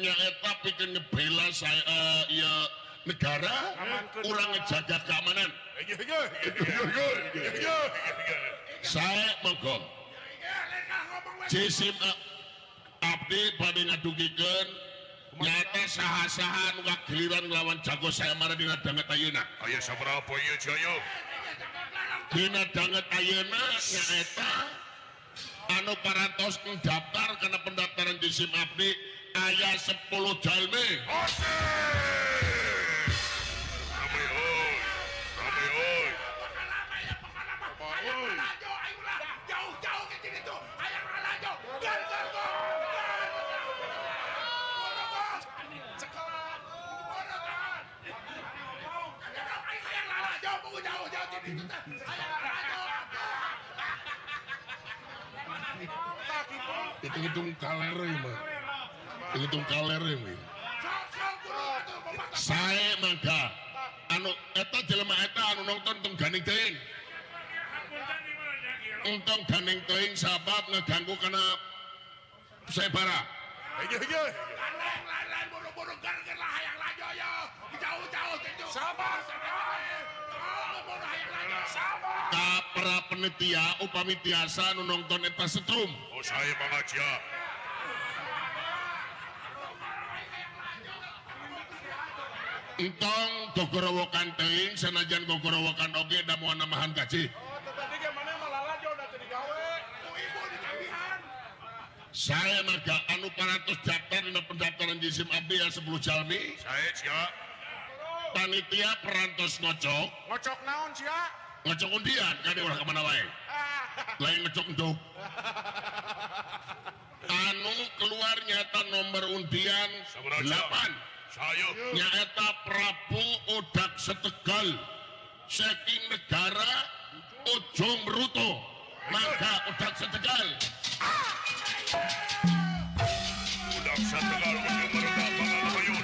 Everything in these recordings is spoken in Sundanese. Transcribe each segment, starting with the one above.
nyaeta pikeun ngebela saya ieu negara urang ngejaga keamanan. Saya monggo jisim abdi bade ngadugikeun nyata saha-saha nu kagiliran nglawan jago sayembara dina danget ayeuna. Aya sabaraha poe ieu Jaya? Dina danget ayeuna nyaeta anu parantos ndaftar kana pendaftaran jisim abdi aya 10 jalmi. Rame euy. Rame euy. Jauh-jauh ke sini tuh. Hayang lalajo. Gol gol gol. Hitung-hitung kaler mah. Hitung kaler ini. Sae mangga. Anu eta jelema eta anu nonton tong ganing teuing. Entong ganing teuing sabab ngeganggu kana sayembara. Lain-lain buru-buru gar-gar lah hayang lajo yo. Jauh-jauh situ. Sabar. Ka para penitia upami tiasa nu nonton eta setrum. Oh saya mangga. Entong gogorowokan teuing sanajan gogorowokan oge da moal namahan gaji. Oh, tadi ge maneh mah lalajo da teu digawe. Ku ibu ditagihan. Saya marga anu parantos daftar dina pendaftaran jisim abdi ya 10 jalmi. Sae sia. Panitia perantos ngocok. Ngocok naon sia? Ngocok undian kade ulah ka mana wae. Lain ngocok endog. Anu keluar nyata nomor undian 8. Saya nyaeta Prabu Odak Setegal saking negara Ujung Ruto. Mangga Odak Setegal. Odak Setegal Ujung Ruto Pangalamayun.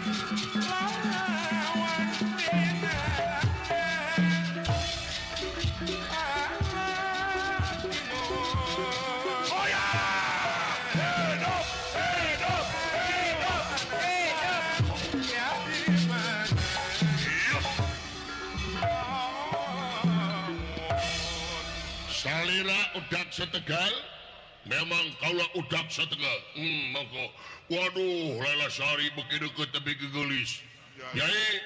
Salira Odak Setegal memang kaulah Odak Setegal. Monggo. Waduh, Lela Sari beuki deukeut tapi gegelis. Yai,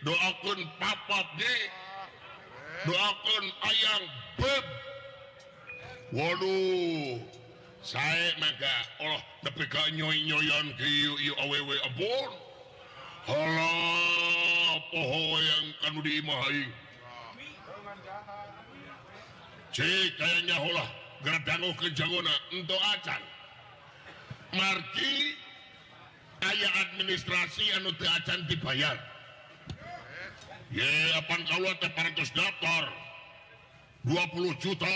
doakeun papat ge. Doakeun ayang beb. Waduh, sae mangga Allah nepi ka nyoy-nyoyan kieu ieu awewe ampun. Halah poho yang kanu di imah aing. Cik kayaknya holah geredanguh ke jagona ento acan. Margi aya administrasi anu teu acan dibayar. Ye apan kaula teh parantos daftar 20 juta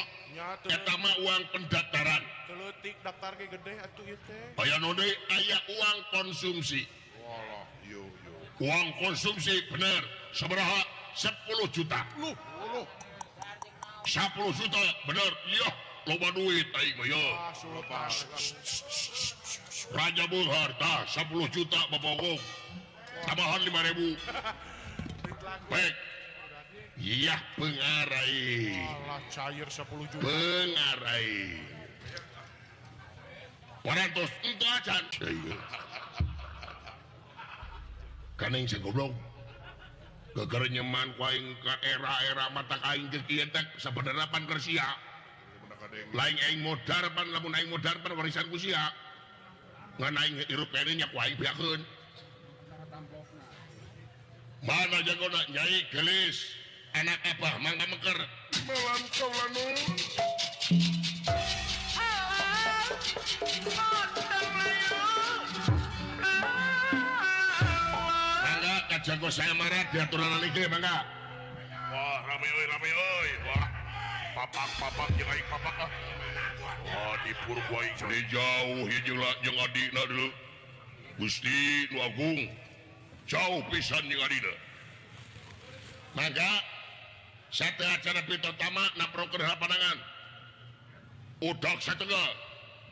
eta mah uang pendaftaran. Leutik daftar ge gede atuh ieu teh. Aya nu deui aya uang konsumsi. Walah yo yo. Uang konsumsi bener sabaraha 10 juta. Luh, luh. 10 juta bener iya loba duit aing mah yo. Raja Bulhar tah 10 juta babogong tambahan 5.000. Baik. Iya pengarai. Alah cair 10 juta. Pengarai. Parantos entu acan. Kaning si goblok. Geger nyeman ku aing ka era-era mata aing jeung kieu teh sabenerna pan keur sia. Lain aing modar pan lamun aing modar pan warisan ku sia. Ngan aing hirup kene nya ku aing beakeun. Mana jagona Nyai Gelis anak abah mangga meker. Malam kaula nun. Jago saya marah diaturan lagi mangga. Wah rame euy wah. Papak-papak jeung aing papak ah. Wah dipur ku aing di jauh ieu jeung adina dulu. Gusti Nu Agung jauh pisan jeung adina. Mangga sate acara pitotama naprokeun panangan. Udak Sategal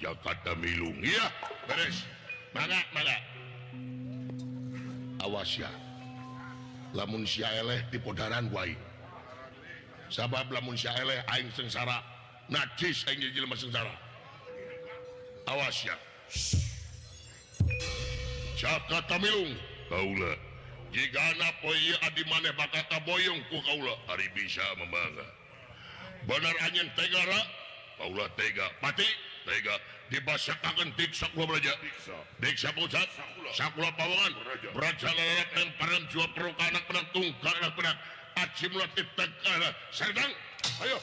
Jakarta Milung. Iya, beres. Mangga, mangga. Awas ya. Lamun sia eleh dipodaran ku aing. Sabab lamun sia eleh aing sengsara, najis aing jadi jelema sengsara. Awas ya. Jaka Tamilung kaula. Jigana poe ieu adi maneh bakal kaboyong ku kaula, ari bisa memangga. Bener anjeun tega ra? Kaula tega. Pati tega dibasakakeun diksa kula beraja. Diksa pusat sakula pawongan. Beraja lalap dan parang jua peruka anak penak tungkar anak penak. Aji mulat ditegah serdang. Ayo.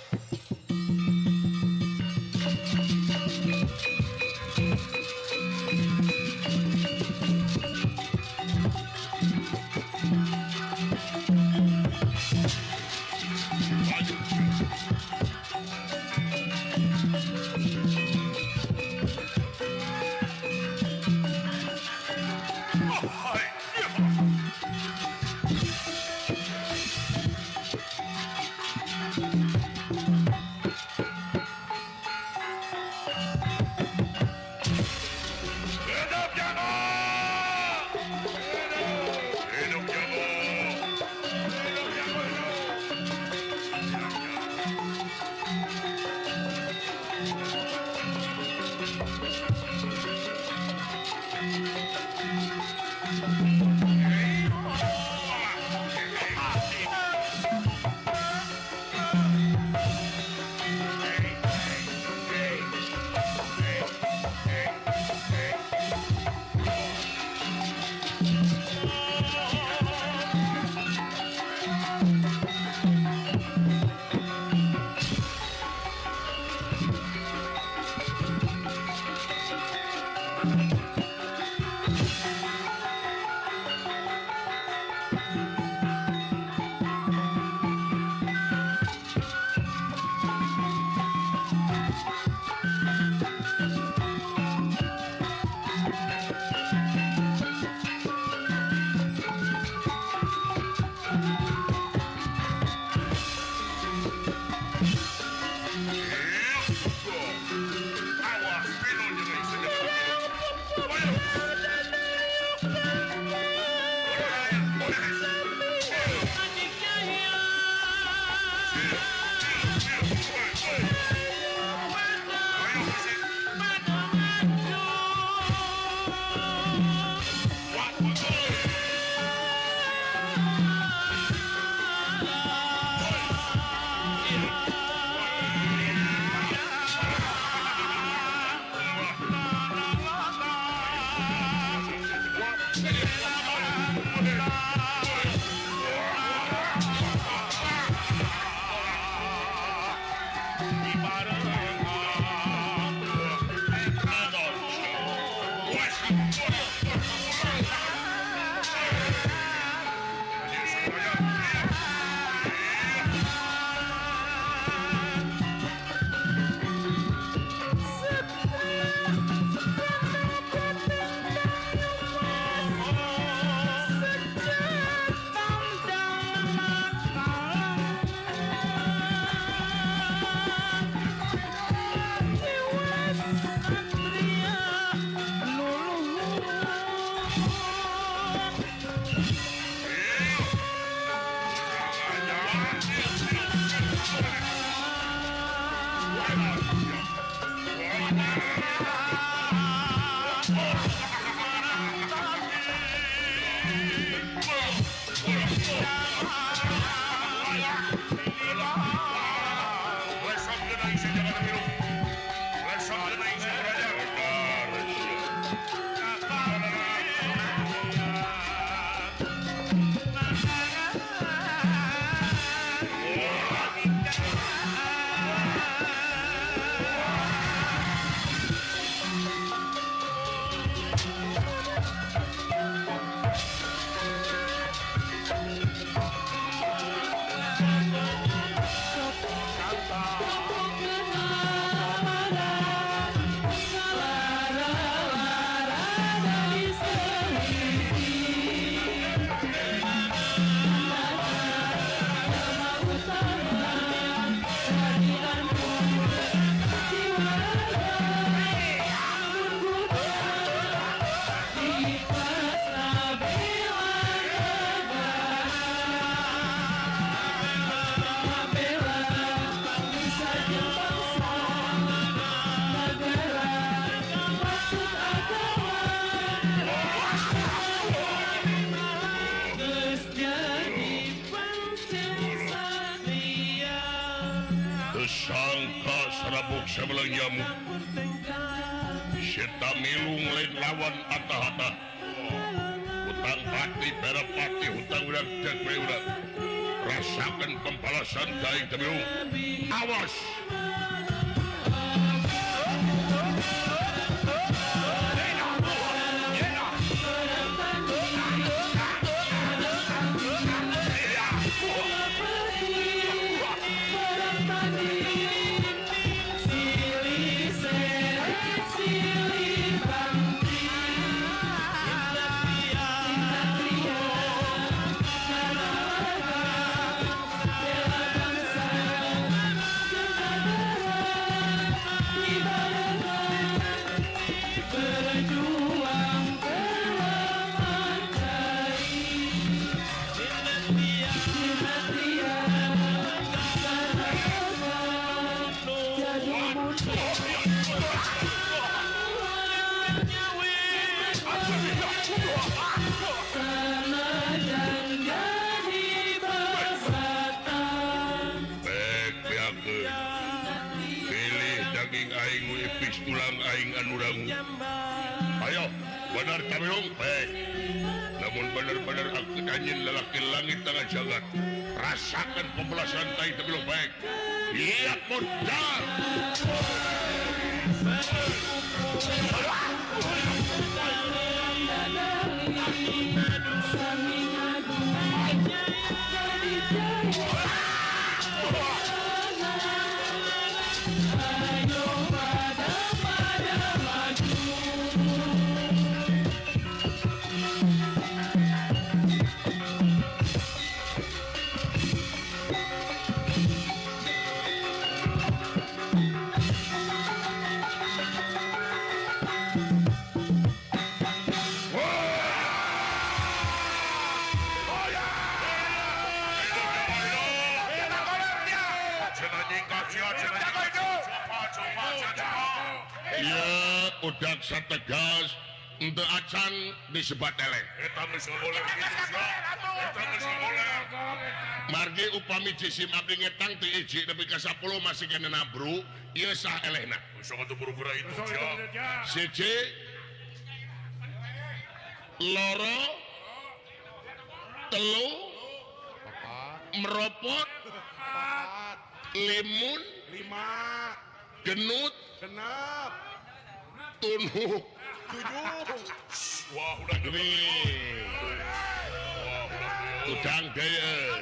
ngamuk. Seta milung lain lawan ata-ata. Hutang pati pera pati hutang urang cek we urang. Rasakan pembalasan daing Temilung. Awas. Tulang aing anu rangu. Ayo, benar Temilung baik. Namun benar-benar aku anjeun lalaki langit tengah jagat. Rasakan pembalasan tai Temilung baik. Lihat modal. Ya, udah sategas untuk acan disebat elek. Margi upami jisim abdi ngetang ti iji nepi ka 10 masih kena nabru, ieu sah elehna. Siji, loro, telu, meropot, limun, lima, genut, genap, tunuk, tujuh. Wah, udah gede. Udang deui.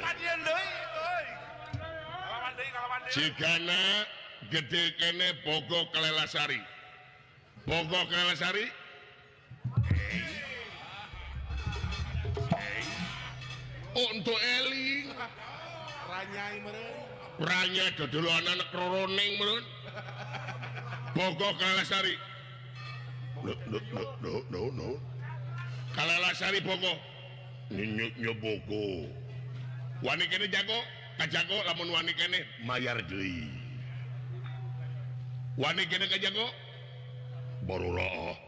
Jigana gede kene Bogo Kelelasari. Bogo Kelelasari. Untuk eling. Ranyai meureun. Ranyai dodoloan anak roroning meureun. Bogo Kelelasari. No no no no no no. Kelelasari Bogo. Nyenyuknya Bogo. Wani kene jago, kajago lamun wani kene mayar deui. Wani kene kajago barora.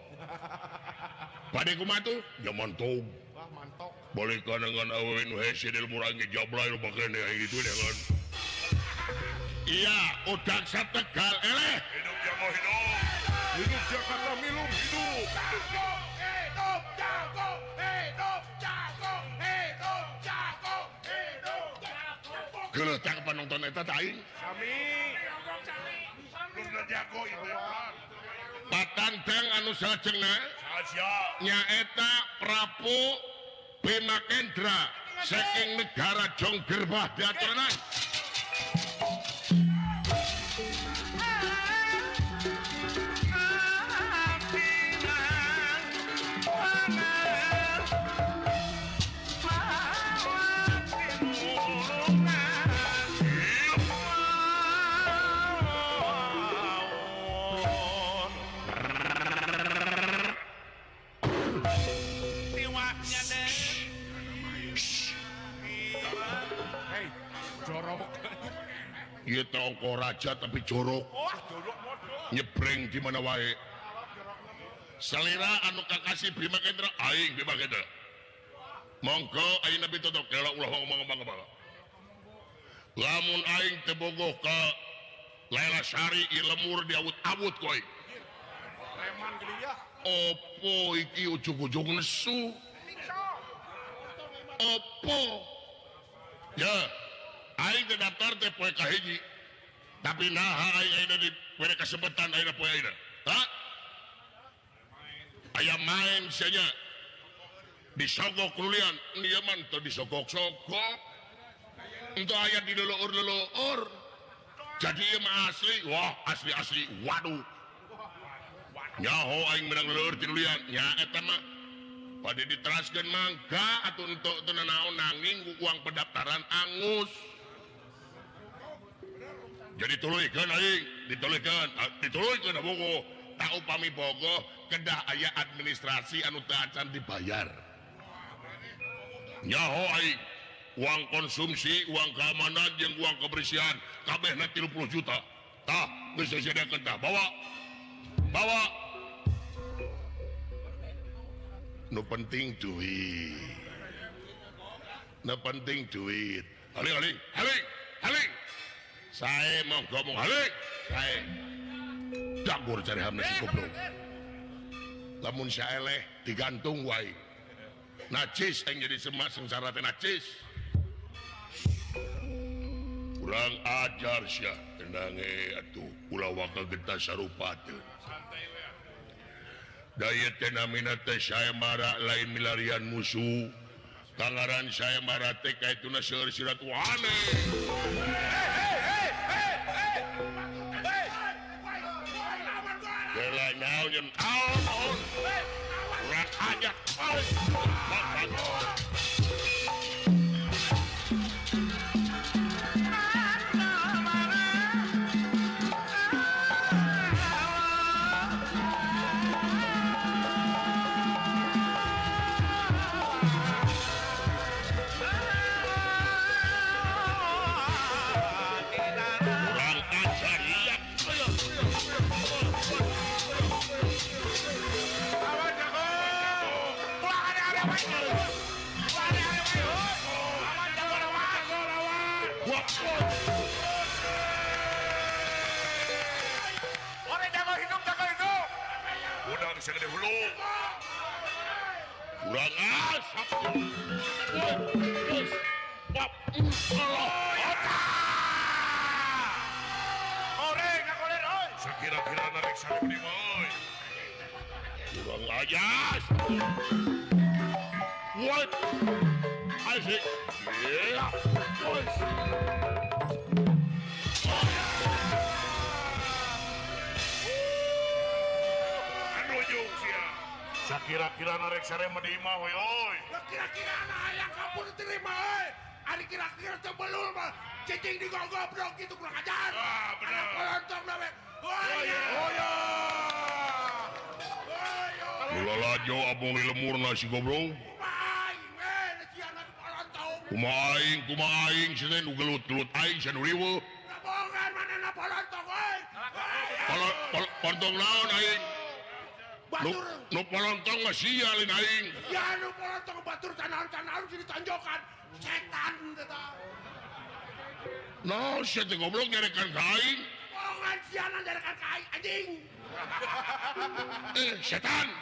Pade kumaha tuh? Ya mantap. Wah, mantap. Balik dengan awewe nu hese del murangi jablay loba kene aing itu dengan. Iya, udah sategal eleh. Hidup jago hidup. Hidup Jakarta Milung hidup. Hidup jago, hidup jago, hidup jago, hidup jago. Geletak penonton eta teh aing. Sami. Belum jago itu. Patantang anu salajengna nyaeta Prabu Bima Kendra saking negara Jonggerbah diaturanan. Ieu tongko raja tapi jorok. Nyebreng di mana wae. Selera anu kakasih Bima Kendra aing Bima Kendra. Monggo ayeuna pitutup kela ulah ngomong-ngomong. Lamun aing teu bogoh ka Laila Sari ieu lemur diawut-awut ku aing. Preman geuning ya. Opo iki ujug-ujug nesu. Opo? Ya, aing teh daftar teh poe kahiji. Tapi naha aing ayeuna dibere kasebetan ayeuna poe ayeuna. Ha? Aya main sia disogok lulian, ieu mah teu disogok-sogok. Entah aya di leleur-leleur. Jadi ieu mah asli, wah asli-asli, waduh. Nyaho aing menang leleur ti lulian, nya eta mah bade diteraskeun mangga atuh entok teu nanaon nanging uang pendaftaran angus. Jadi tuluykeun aing, dituluykeun, dituluykeun bogoh. Tak upami bogoh kedah aya administrasi anu teu acan dibayar. Nyaho aing uang konsumsi, uang keamanan jeung uang kebersihan kabehna 30 juta. Tah, geus disediakeun tah, bawa. Bawa. Nu penting duit. Nu penting duit. Haling haling, haling, haling. Sae mau ngomong haling, sae. Dagur cari hamna si goblok. Lamun saeleh digantung wae. Najis yang jadi semak sengsara teh najis. Kurang ajar sia tenange atuh ulah waka getah sarupa teh. Da ieu teh namina teh sayembara lain milarian musuh. Kangaran sayembara teh kaituna seueur sirat wani. Gela naon jeung naon. Kurang ajar. Kurang ajar iya. Udang segede hulu. Kurang asap. Sekira-kira narik sarip di boy. Kurang ajar. What? Asik. Yeah. Anu sia. Sakira-kira narek sare mah di imah we euy. Kira-kira aya kampung diterima euy. Ari kira-kira teu belul mah cicing digogobrok gitu kurang ajar. Ah, bener. Anak polontong na we. Oh ya. Oh ya. Lalajo abong lemurna si goblok. Kumaha aing, kumaha aing sia teh nu gelut-gelut aing sia nu riweuh. Bohongan manehna polontong euy. Polontong naon aing? Batur. Nu polontong mah sia lain aing. Ya nu polontong batur canaon-canaon sini tonjokan. Setan teh. Naon sia teh goblok nyarekan ka aing? Bohongan sia nyarekan ka aing anjing. Setan.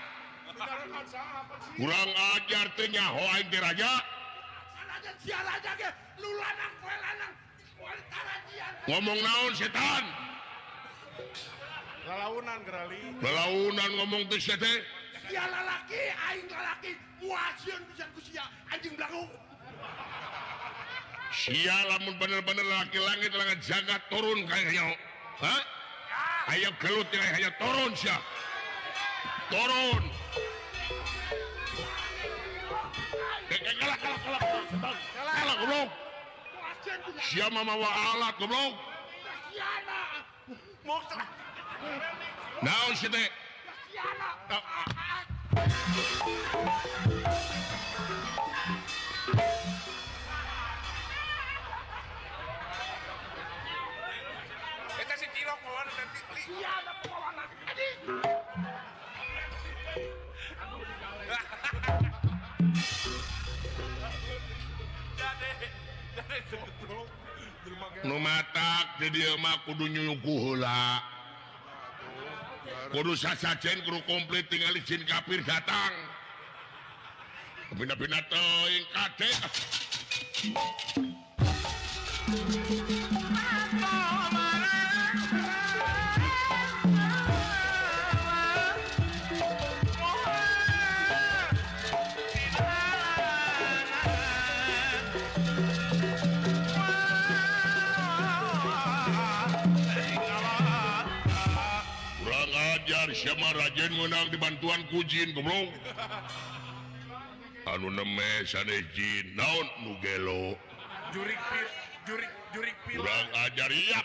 Kurang ajar teh nyaho aing teh raja. Sia raja ge lu lanang kowe lanang kualitarajian. Ngomong naon setan? Lalaunan gerali. Lalaunan ngomong teh sia teh. Sia lalaki aing lalaki muasieun pisan ku sia anjing belagu. Sia lamun bener-bener lalaki langit langit jagat turun ka hayo. Ha? Ayo gelut teh hayo turun sia. Turun. Kalah kalah kalah setan. Kalah goblok. Sia mah mawa alat goblok. Naon sia teh? Eta si Cilok mawana teh li. Sia mawana anjing. Nu matak di dieu mah kudu nyuku heula. Kudu sasajen kudu komplit tingali jin kafir datang. Bina-bina teuing kade. Kurang ajar siapa rajen menang dibantuan ku jin goblok. Anu neme sanes jin naon nu gelo. Jurik pil, jurik jurik pil. Kurang ajar iya.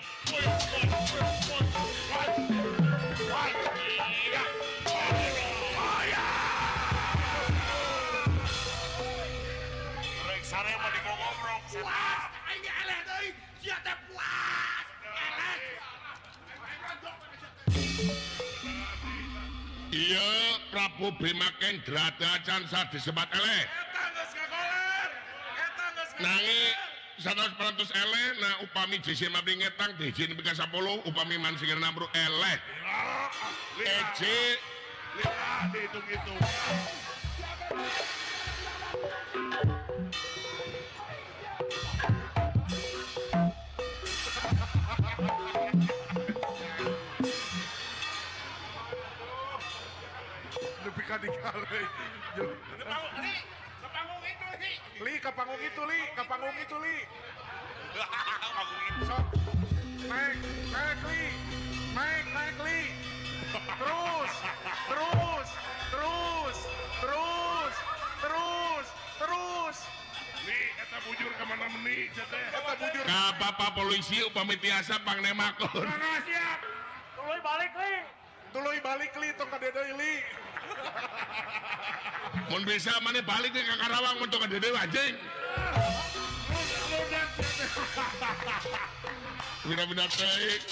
Rek sare mah digogobrok. Puas, aing eleh deui. Sia teh puas. Eleh. Iya, Prabu Bima Kendra acan disebat eleh. Eta geus ngagoler. Eta geus ngagoler. Nanging 100 eleh nah upami jisi mabdi ngetang dijin pika 10 upami mansingir namru eleh. Eje lila dihitung-hitung. Nepi ka digaleuy. Li, ke panggung itu, Li. Li, ke panggung itu, Li, ke panggung itu, Li. Panggung itu. Sok. Naik, naik, Li. Naik, naik, Li. Terus, terus, terus, terus, terus, terus. Li, eta bujur ka mana meni sia teh? Eta bujur. Ka bapak polisi upami tiasa pangnemakeun. Mangga siap. Tuluy balik, Li. Tuluy balik, Li, tong ka deui, Li. Mun bisa maneh balik ke Karawang mun tong ka deui anjing. Bina-bina teh.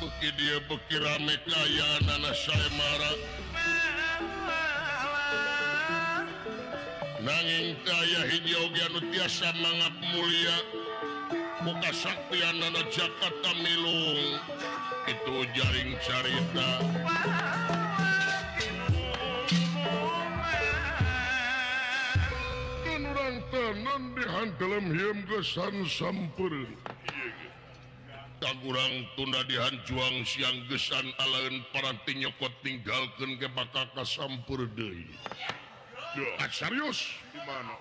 Beki dia beki rame kaya nana saya marah. Nanging kaya hiji oge anu tiasa mangap mulia muka saktianana Jakarta milung itu jaring carita. Dan urang tenan dihantelem hiem gesan sampereun. Tagurang tunda dihanjuang siang gesan alaeun paranti nyokot tinggalkeun ke bakal kasampeur deui. Ah, serius di mana?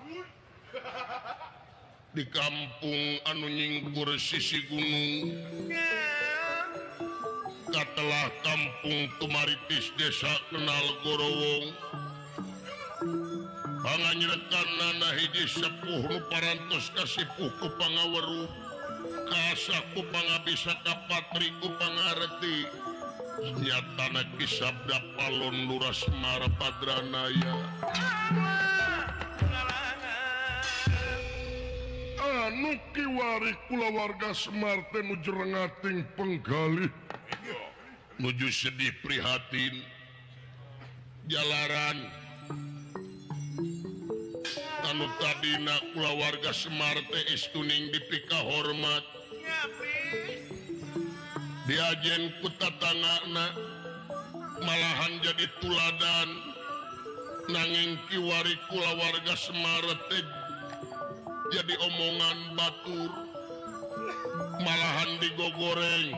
Di kampung anu nyingkur sisi gunung. Katelah kampung Tumaritis desa Kenal Gorowong. Panganyerekan nana hiji sepuh nu parantos kasipuh ku pangaweruh. Kaasah ku pangabisa kapatri ku pangareti. Nyatana kisabda palon Lurah Semar Badranaya. Anu kiwari kulawarga Semar teh nuju rengating penggalih. Nuju sedih prihatin. Jalaran anu tadina kulawarga Semar teh istuning dipika hormat. Diajen ku tatangana malahan jadi tuladan. Nanging kiwari kulawarga Semar teh jadi omongan batur, malahan digogoreng.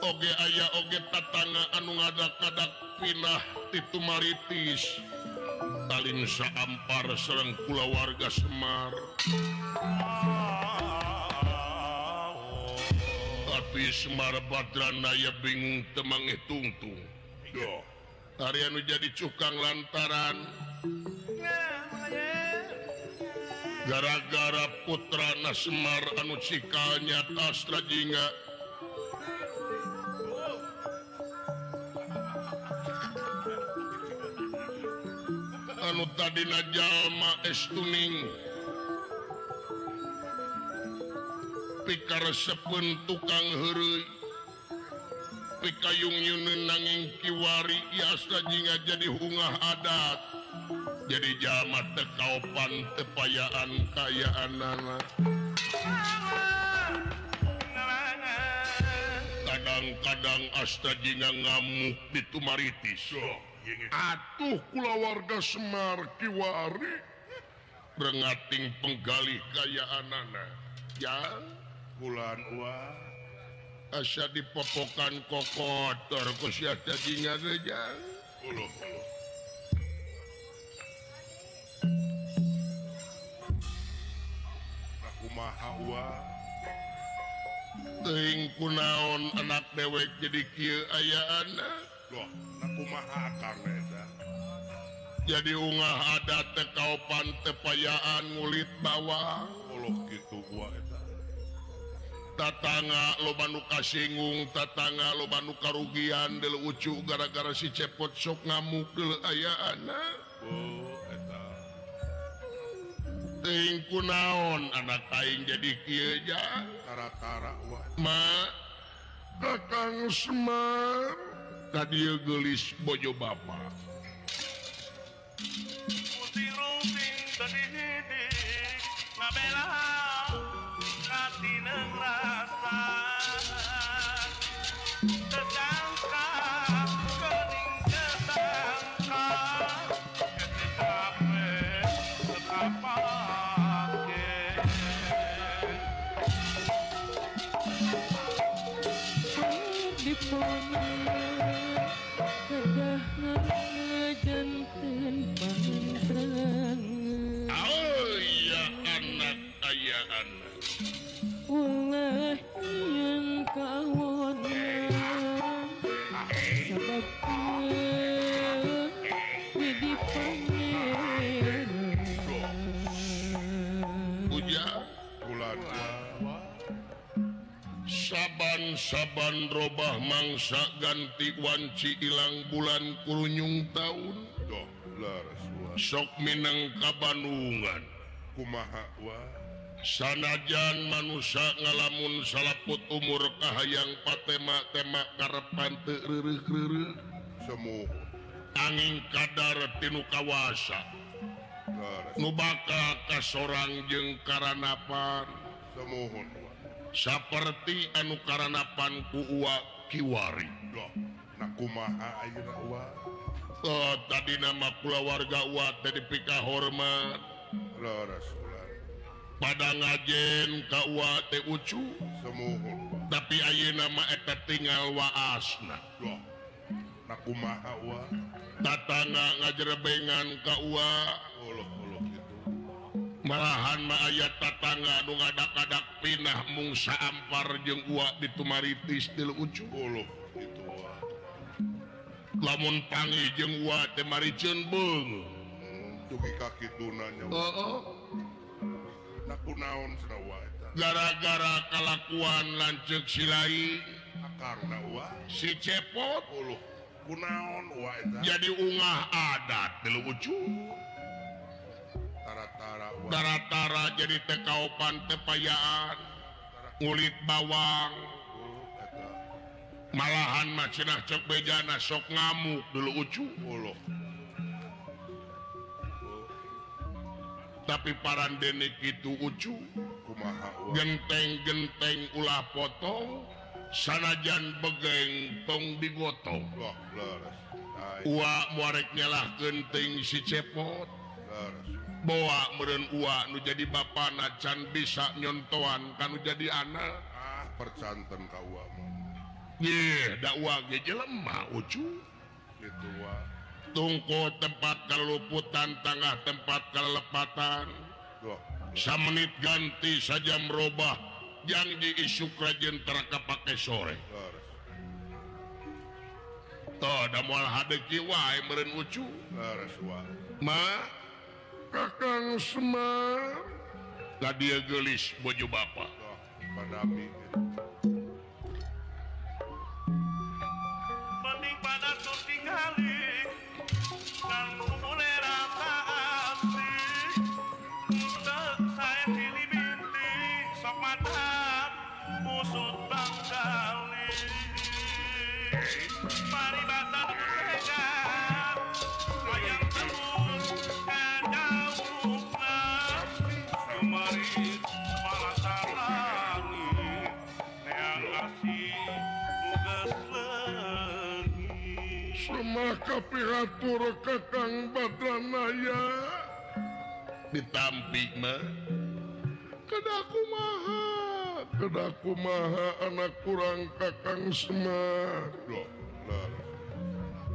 Oge aya oge tatangga anu ngadak-ngadak pinah ti Tumaritis talin saampar sareng kulawarga Semar. Tapi Semar Badranaya bingung temangeh tungtung. Ari anu jadi cukang lantaran gara-gara putrana Semar anu cikalnya Astra Jingga. Anu tadina jalma estuning Pikaresepeun tukang heureuy pikayung nyuneun nanging kiwari Asta Jingga jadi hungah adat jadi jalma teu kaopan teu payaan kayaanana. Kadang-kadang Asta Jingga ngamuk di Tumaritis. Atuh kulawarga Semar kiwari rengating penggalih kayaanana. Ya bulan uang asa dipopokan kokotor ku si Asta Jingga teh jang. Uluh uluh. Kumaha uang teuing kunaon anak dewek jadi kieu ayaana. Loh, na kumaha akang eta? Jadi ungah adat teh kaopan teu payaan ngulit bawang. Uluh kitu gua eta. Tatangga loba nu kasinggung, tatangga loba nu karugian deuleu ucu gara-gara si Cepot sok ngamuk deuleu ayaana. Oh, eta. Teuing kunaon anak aing jadi kieu jang. Tara-tara wa. Ma Kakang Semar tadi geulis bojo bapa. Putih rumping tadi hidik ngabela katineng rasa tetangka kening tetangka ketetape tetapake. Kedah ngajanten pantrangan. Oh iya anak ayah anak. Ulah yang kawonan sabab jadi pangeran. Ujang bulan saban-saban robah mangsa ganti wanci ilang bulan kurunyung taun. Doh, leres wa. Sok mineng kabanungan. Kumaha wa? Sanajan manusa ngalamun salaput umur kahayang patema-tema karepan teu reureuh-reureuh. Semuh. Angin kadar tinu kawasa. Leres. Nu bakal kasorang jeung karanapan. Semuhun wa. Saperti anu karanapan ku uwa kiwari. Loh, na kumaha ayeuna uwa? Oh, tadi nama kulawarga uwa teh dipikahormat. Leres ulah. Pada ngajen ka uwa teh ucu. Semuhun wa. Tapi ayeuna mah eta tinggal waasna. Loh, na kumaha uwa? Tatangga ngajerebengan ka uwa. Uluh uluh kitu. Malahan mah aya tatangga nu ngadak-adak pinah mung saampar jeung uwa di Tumaritis deuleu ucu. Uluh kitu wa. Lamun panggih jeung uwa teh mariceun beungeut. Dugi ka kituna nya. Heeh. Na kunaon cenah uwa eta? Gara-gara kalakuan lanceuk silai akangna uwa si Cepot. Uluh kunaon uwa eta? Jadi ungah adat deuleu ucu. Tara-tara uwa. Tara-tara jadi teu kaopan teu payaan ngulit bawang. Eta. Malahan mah cenah cek bejana sok ngamuk deuleu ucu. Uluh. Tapi parandene kitu ucu. Kumaha uwa? Genteng-genteng ulah potong, sanajan begeng tong digotong. Loh, leres. Uwa muarek nyalahkeun teuing si Cepot. Leres. Boa meureun uwa nu jadi bapana can bisa nyontoan kanu jadi anak. Ah, percanten ka uwa mah. Yeuh, da uwa ge jelema ucu. Kitu wa. Tungku tempat kaluputan, tangah tempat kalepatan. Loh. Samenit ganti sajam robah, janji isuk rajin teraka pake sore. Leres. Toh da moal hadeki wae meureun ucu. Leres wa. Ma Kakang Semar tadi geulis bojo bapa. Loh, padami. Penting pada surti kali kan mulai rata asih. Teu sae silih binti sok mata Musut bangkali paribasa sehat wayang tembus kajauhna sumarit malasarangi neang asih tugas leungit Semah kapihatur Kakang Badranaya ditampik mah kedah kumaha anak kurang Kakang Semar.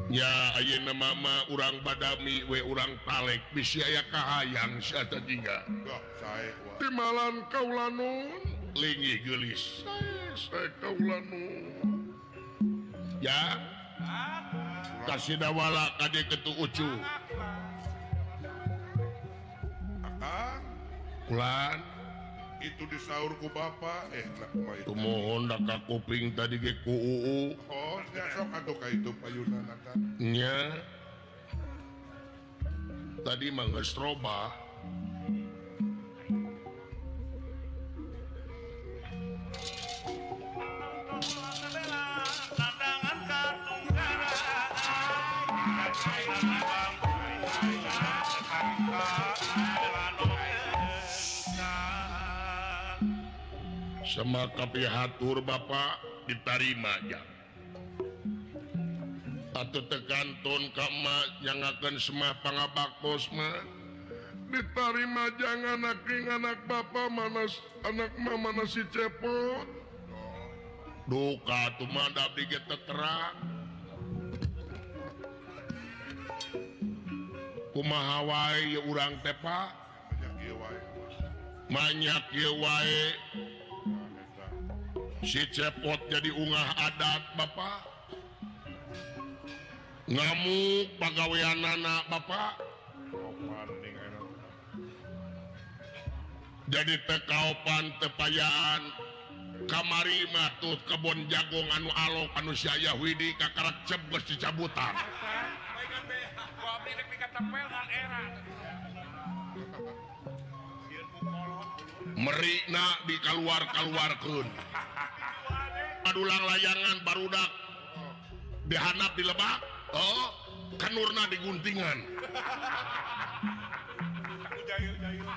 Ya ayeuna mama urang badami we urang talek bisi aya kahayang sia teh jingga. Timalan kaula nun linggih geulis. Sae kaula nun. Ya kasidawala kade ketu ucu. Akang kulan itu disaur ku bapak kumaha itu tumuhun da ka kuping tadi ge ku uu. Oh nya sok atuh ka itu payunan akang nya tadi mah geus robah Semah kapihatur bapak ditarima ja. Atuh tekanton ka emak nyangakeun Semah pangabaktos mah ditarima jangan aking anak bapak mana anak mah mana si Cepot. Duka atuh mah da abdi ge teu terang. Kumaha wae ieu urang teh Pak? Manyak ieu wae. Si Cepot jadi ungah adat bapak ngamuk pagaweanana bapak jadi tekaopan tepayaan kamari mah tuh kebon jagung anu alok anu si Ayah Widi kakarak cep geus dicabutan merina dikaluar-kaluarkeun adulang layangan barudak dihanap di lebak oh kanurna diguntingan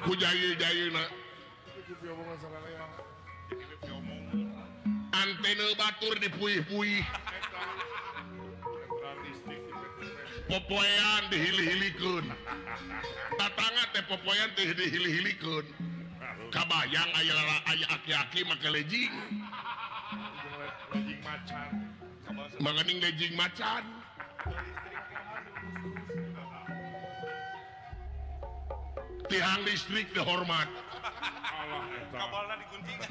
ku jahil-jahilna antena batur dipuih-puih popoean dihili-hilikeun tatangga teh popoean teh dihili-hilikeun kabayang aya aya aki-aki make lejing lejing macan mangening lejing macan tiang listrik dihormat Allah eta kabalna diguntingan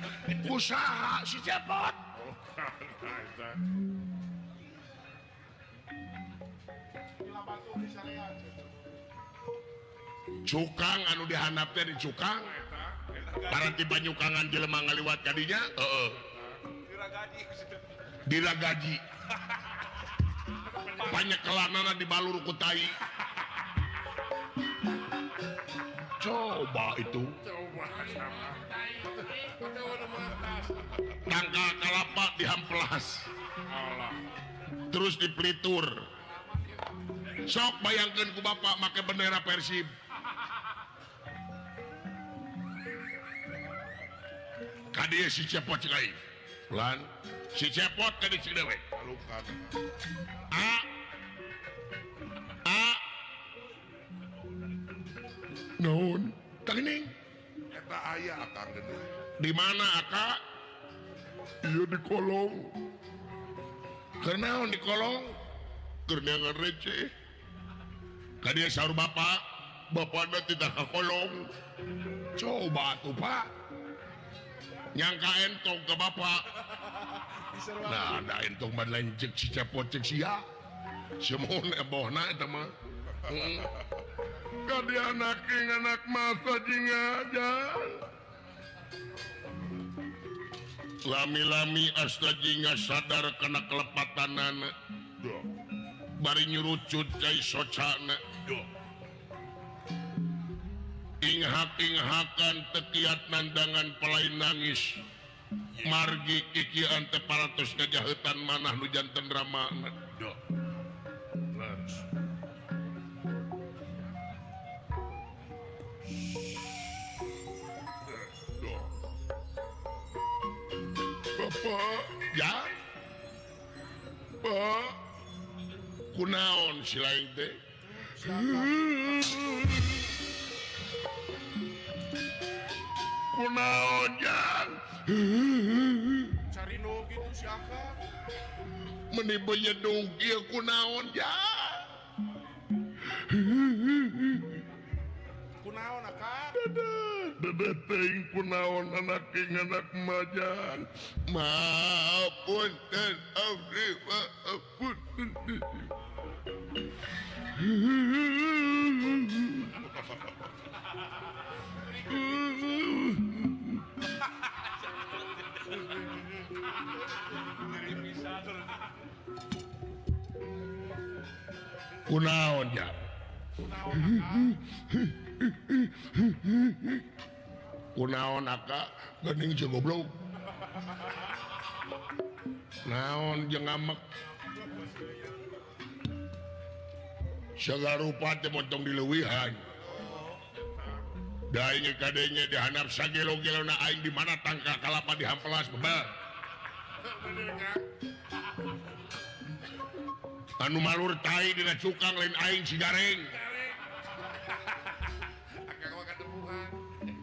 usaha si Cepot cukang anu dihandap teh di cukang paranti panyukangan jelema ngaliwat kadinya heeh diragaji panyekelanana dibalur ku tai coba itu tangkal kalapa dihamplas terus dipelitur sok bayangkeun ku bapak make bendera Persib kadieu si Cepot cek aing pelan si Cepot kadieu cek dewe a a naon tah geuning eta aya akang geuning di mana aka ieu di kolong keur naon di kolong keur neangan receh kadieu saur bapak bapakna tidak ka kolong coba atuh Pak nyangka entong ke bapak nah ada entong mah lain cek si Cepot cek sia semohon ebohna eta mah kadi anak anak masa jingga aja lami-lami asta jingga sadar kana kelepatanana bari nyurucut cai socana inghak-inghakan tekiat nandangan pelai nangis Margi kikieuan teh parantos ngajahetan manah nu janten ramana. Duh. Leres. Duh. Bapak, ya? Pak, kunaon si lain teh? Kunaon jang? Cari nu gitu si Akang. Meni benyedung ieu kunaon jang? Kunaon Akang? Dedeh teuing kunaon anak ing anak majang. Maapunten abdi, maapunten. Kunaon ya? Kunaon aka geuning jeung goblok. Naon jeung ngamek. Sagarupa teh montong dileuwihan. Da aing kadenge dihandap sagelo-gelona aing di mana tangka kalapa dihampelas bebel. Anu malur tai dina cukang lain aing si gareng.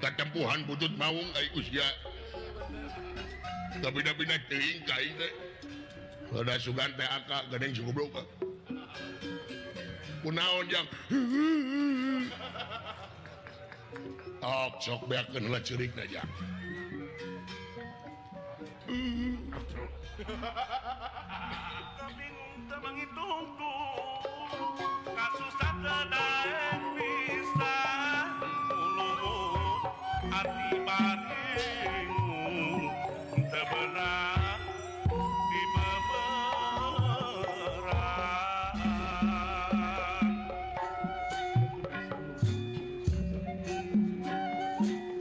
Katempuhan butut maung aing usia. Tapi-tapi teuing ka aing teh. Ada sugan teh aka geuning si goblok. Kunaon jang? Tok sok beakeun heula ceurikna jang.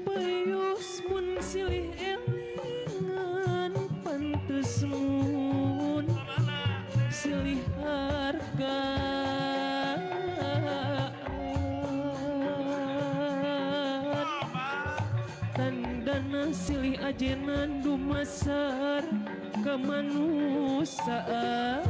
Payus mun silih elingan pantes mun silih harga. Tandana silih ajenan dumasar kemanusiaan.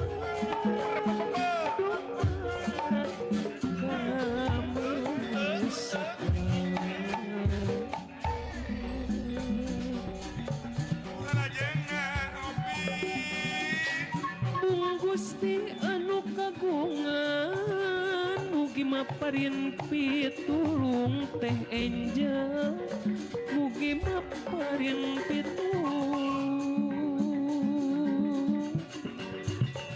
Bung Gusti anu kagungan mugi maparin pitulung teh enjang mugi maparin pitulung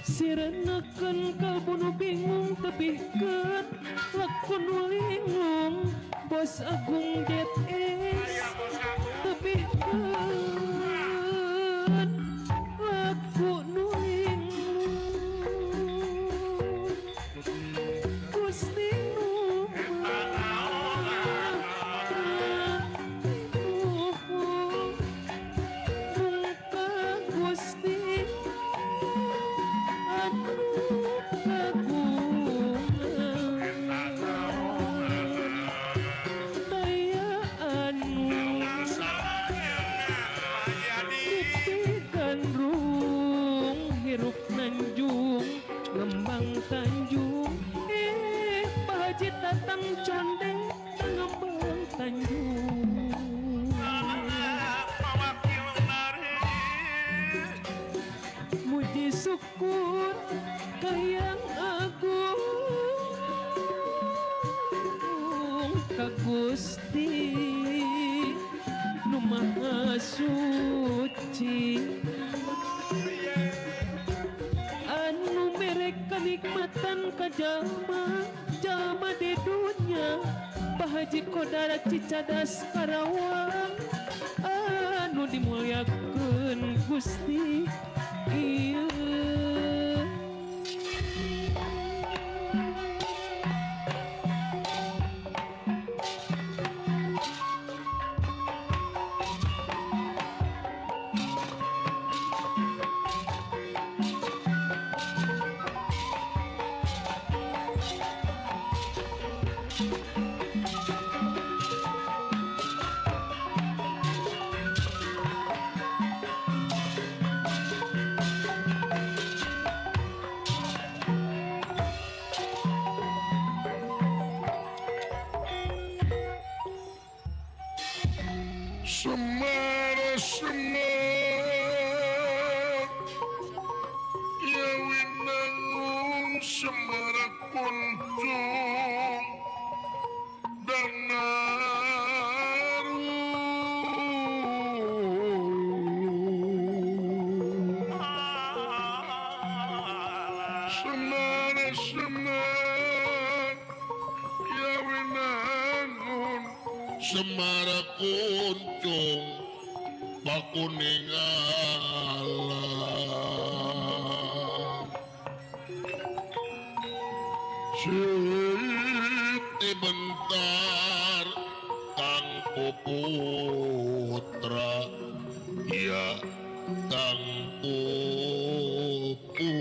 sirenakeun kalbu nu bingung tebihkeun laku nu lingung Bos Agung ZS tebihkeun laku nu lingung Gusti nu Maha Nuhun mungka Gusti anu kagungan daya anu gandrung hirup nanjung ngembang Tanjung Pak Haji Tatang Conde ngembang Tanjung muji syukur kahiyang agung ka Gusti nu Maha Suci anu mere kanikmatan ka jalma jalma di dunya Pak Haji Kodara Cicadas Karawang anu dimuliakeun Gusti ieu. Semar semar ya winangun semar kuncung danaru Semar semar ya winangun semar kuncung pakuning alam Siti bentar Kang Putra ya Kang Putra.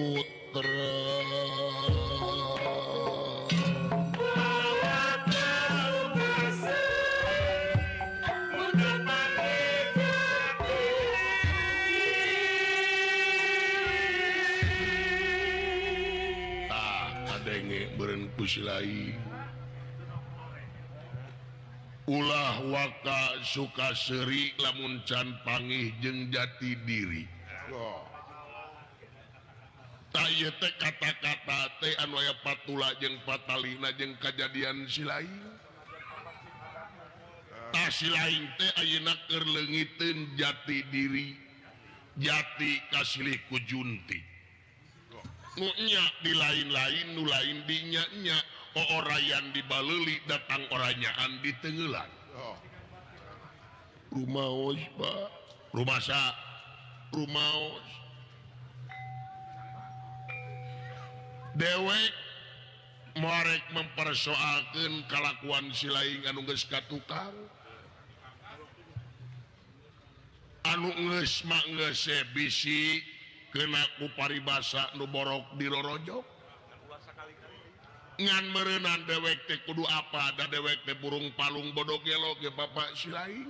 Kusilai ulah waka suka seri lamun can pangih jeung jati diri. Tah ieu teh kata-kata teh anu aya patula jeung patalina jeung kajadian si lain. Tah si lain teh ayeuna keur leungiteun jati diri, jati kasilih ku junti. Nu nya di lain-lain nu lain di nya-nya oorayan di baleuli datang oranyaan di tenggelan. Rumaos Pak, rumasa rumaos. Dewek moarek mempersoalkeun kalakuan si lain anu geus katukang. Anu geus mah geus bisi kena ku paribasa nu borok dirorojok ngan meureunan dewek teh kudu apa da dewek teh burung palung bodok gelo ge bapak si lain.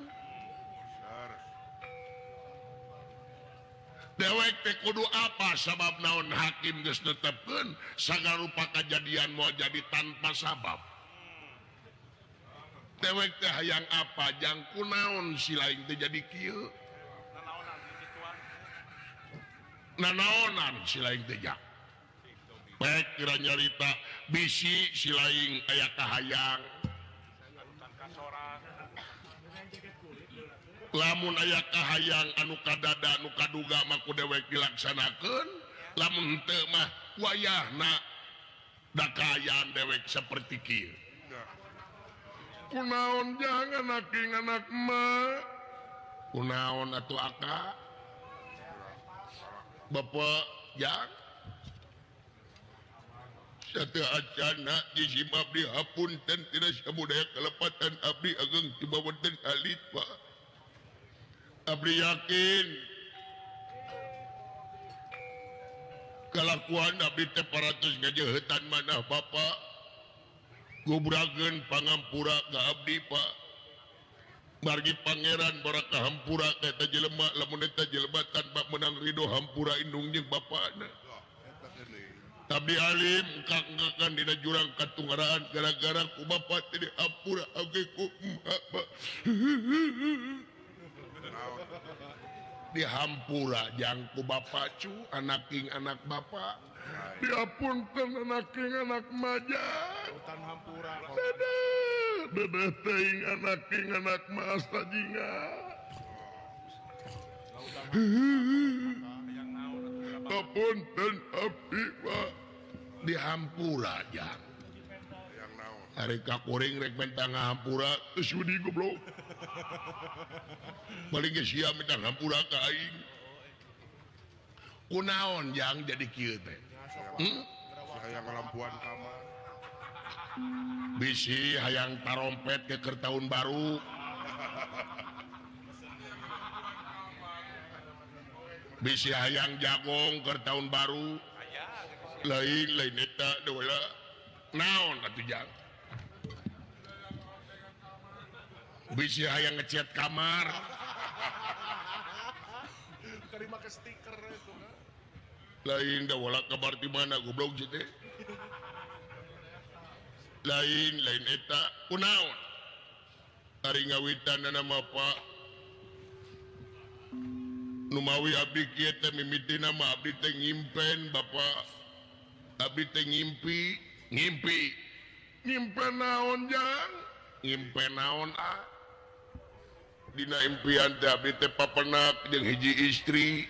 Dewek teh kudu apa sabab naon hakim geus netepkeun sagala rupa kajadian moal jadi tanpa sabab. Dewek teh hayang apa jang kunaon si lain teh jadi kieu. Nanaonan si lain teh jang. Baik kira nyarita bisi si lain aya kahayang. Lamun aya kahayang anu kadada anu kaduga mah ku dewek dilaksanakeun, lamun henteu mah wayahna da kaayaan dewek saperti kieu. Kunaon jang anak king anak mah? Kunaon atuh aka? Bapak jang satu acana jisim abdi hapunten tidak sabudaya kelepatan abdi ageng cibawanten alit Pak. Abdi yakin kelakuan abdi teh paratus ngajehetan manah Bapak. Gubrakeun pangampura ka abdi Pak. Margi pangeran baraka hampura ka eta jelema lamun eta jelema tanpa menang ridho hampura indung jeung bapana. Tapi alim kangkakan dina jurang katunggaraan gara-gara ku bapa teh dihampura oge ku emak Pak. Dihampura jang ku bapa cu anak king anak bapa. Diapunten anak king anak majang. Hutan hampura. Dedeh teuing anak king anak mas tajinga. Apunten abdi Pak. Dihampura jang. Hari kakuring rek minta ngahampura teu sudi goblok. Paling geus sia minta ngahampura ka aing. Kunaon jang jadi kieu teh? Hayang lampuan kamar. Bisi hayang tarompet ke keur tahun baru. Bisi hayang jagong keur tahun baru. Lain lain eta deula. Naon atuh jang? Bisi hayang ngecet kamar. Terima ke stiker itu kan. Lain da wala kabar di mana goblok sih teh. Lain lain eta kunaon? Ari ngawitanna mah Pak. Numawi abdi kieu teh mimitina mah abdi teh ngimpen Bapak. Abdi teh ngimpi, ngimpi. Ngimpen naon jang? Ngimpen naon ah? Dina impian teh abdi teh papenak jeung hiji istri.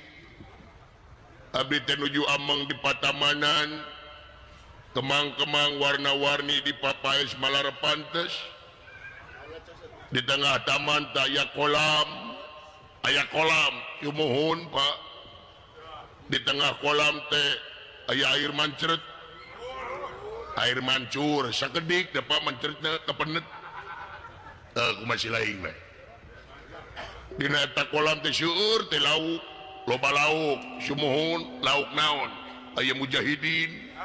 Abdi teh nuju ameng di patamanan. Kemang-kemang warna-warni di papaes malar pantes. Di tengah taman teh aya kolam. Aya kolam, yumuhun Pak. Di tengah kolam teh aya air mancret. Air mancur sakedik teh Pak mancretna kepenet. Kumaha si lain we. Dina eta kolam teh seueur teh lauk, loba lauk, sumuhun, lauk naon? Aya mujahidin.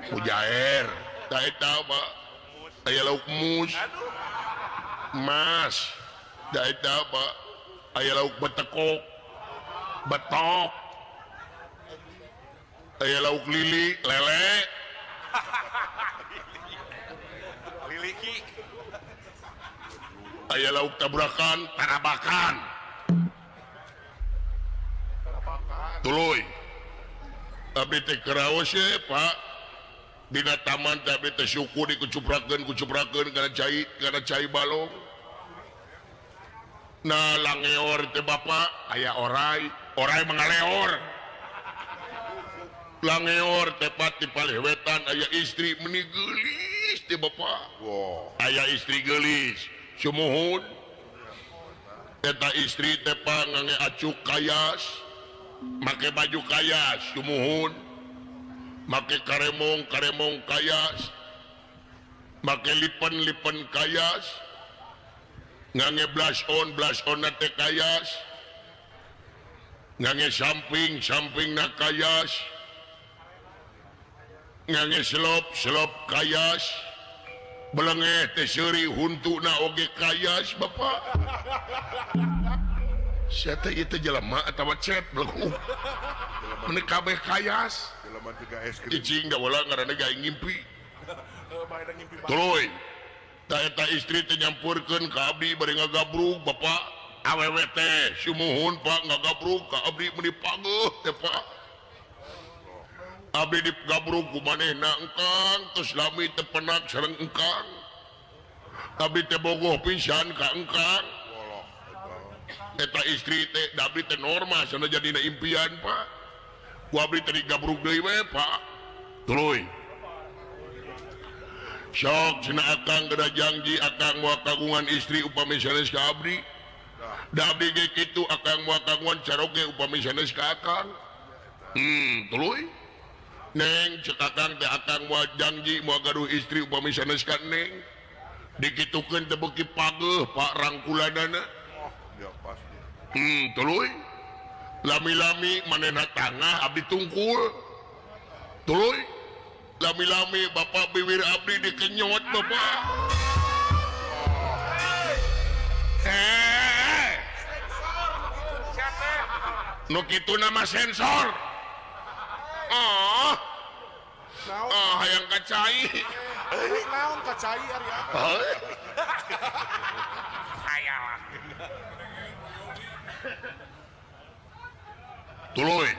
Mujair, tah eta Pak. Aya lauk mus. Mas, tah eta Pak. Aya lauk betekok, betok, aya lauk lili, lele, liliki, aya lauk tabrakan, tarabakan, tuluy. Abdi teh karaos ye Pak, dina taman teh abdi teh syukur dikucuprakeun kucuprakeun kana cai balong. Nah langeor teh Bapak aya orai, orai mangaleor. Langeor tepat di palih wetan aya istri meni geulis teh Bapak. Wow. Aya istri geulis, sumuhun. Eta istri teh Pak ngange acuk kayas, make baju kayas, sumuhun. Make karemong, karemong kayas. Make lipen-lipen kayas. Ngange blush on na teh kayas. Ngange samping, samping na kayas. Ngange selop, selop kayas. Belengeh teh seuri huntuna oge kayas Bapak. Sia teh ieu teh jelema atawa cet belengku. Meuni kabeh kayas. Jelema tiga es krim. Cicing da bola ngaranna gaing ngimpi. Tuluy. Ta eta istri teh nyampurkeun ka abdi bari ngagabrug Bapak. Awewe teh sumuhun Pak ngagabrug ka abdi meuni pageuh teh Pak. Abdi digabrug ku manehna engkang terus lami teh penak sareng engkang. Abdi teh bogoh pisan ka engkang. Eta istri teh da abdi teh norma sana jadina impian Pak. Ku abdi teh digabrug deui we Pak. Tuluy. Sok cenah akang geura janji akang moal kagungan istri upami sanes ka abdi. Da abdi ge kitu akang moal kagungan caroge upami sanes ka akang. Tuluy. Neng cek akang teh akang moal janji moal gaduh istri upami sanes ka neng. Dikitukeun teh beuki pageuh Pak rangkulanana. Oh, ya pasti. Tuluy. Lami-lami manehna tangah abdi tungkul. Tuluy. Lami-lami Bapak bibir abdi dikenyot Bapak. Nu kitu nama sensor. Oh. Oh, hayang kacai. Naon kacai ari apa? Hayang. Tuluy.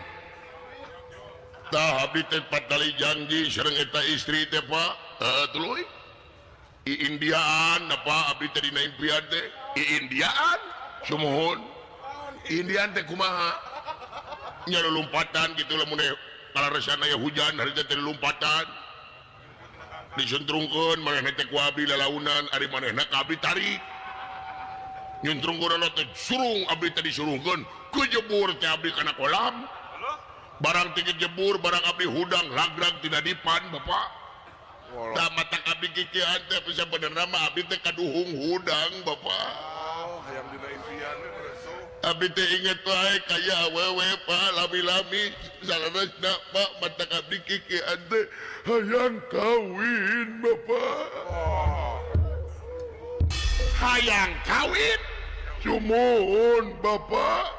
Tah abdi teh patali janji sareng eta istri teh Pak. Heeh tuluy. I Indiaan apa abdi teh dina impian teh? I Indiaan sumuhun. Indian teh kumaha? Nya lompatan kitu lamun kalaresana aya hujan hari teh lompatan. Disentrungkeun manehna teh ku abdi lalaunan ari manehna ka abdi tarik. Nyuntrungkeunana teh surung abdi teh disurungkeun kejebur teh abdi kana kolam. Barang tinggi jebur, barang abdi hudang, lagrag tidak dipan, Bapak. Tak mata abdi kikian teh bisa bener nama abdi teh kaduhung hudang, Bapak. Oh, hayang dina impian Abdi teh inget wae kaya awewe, Pak, lami-lami saleresna, Pak, mata abdi kikian teh hayang kawin, Bapak. Oh. Hayang kawin? Sumuhun, Bapak.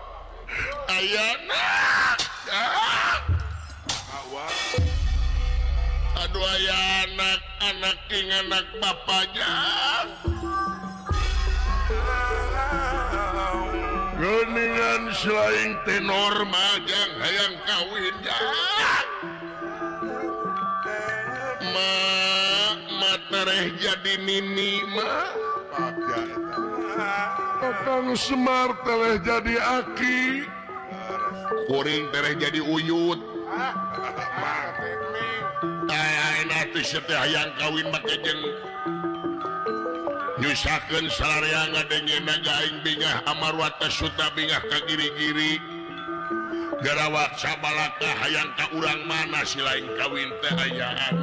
Ayana. Aduh aya anak-anak ing anak bapaknya. Geningan Pan selain teh normal jang hayang kawin jang. Ma ma tereh jadi nini ma. Kakang Semar tereh jadi aki. Kuring tereh jadi uyut. Ayeuna teh teh hayang kawin make jeung nyusahkeun sararea ngadengena aing bingah amarwata suta bingah ka giri-giri. Garawak sabalaka hayang ka urang mana si lain kawin teh ayaan.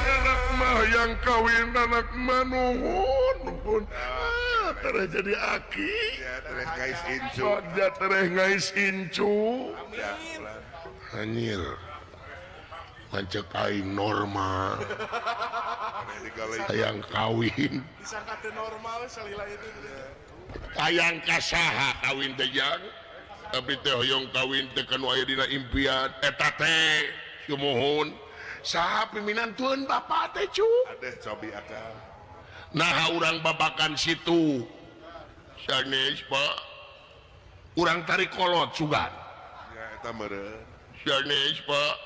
Anak mah yang kawin anak manuhun nuhun. Tereh jadi aki. Tereh ngais incu. Tereh ngais incu. Anjir. Lancek aing normal. Hayang kawin. Disangka teu normal salila itu. Hayang ka saha kawin teh jang? Tapi teh hoyong kawin teh kanu aya dina impian eta teh sumuhun. Saha piminantueun bapa teh cu? Adeh cobi akal. Nah urang babakan situ. Sanes Pak. Urang tarik kolot sugan. Ya eta meureun. Sanes Pak.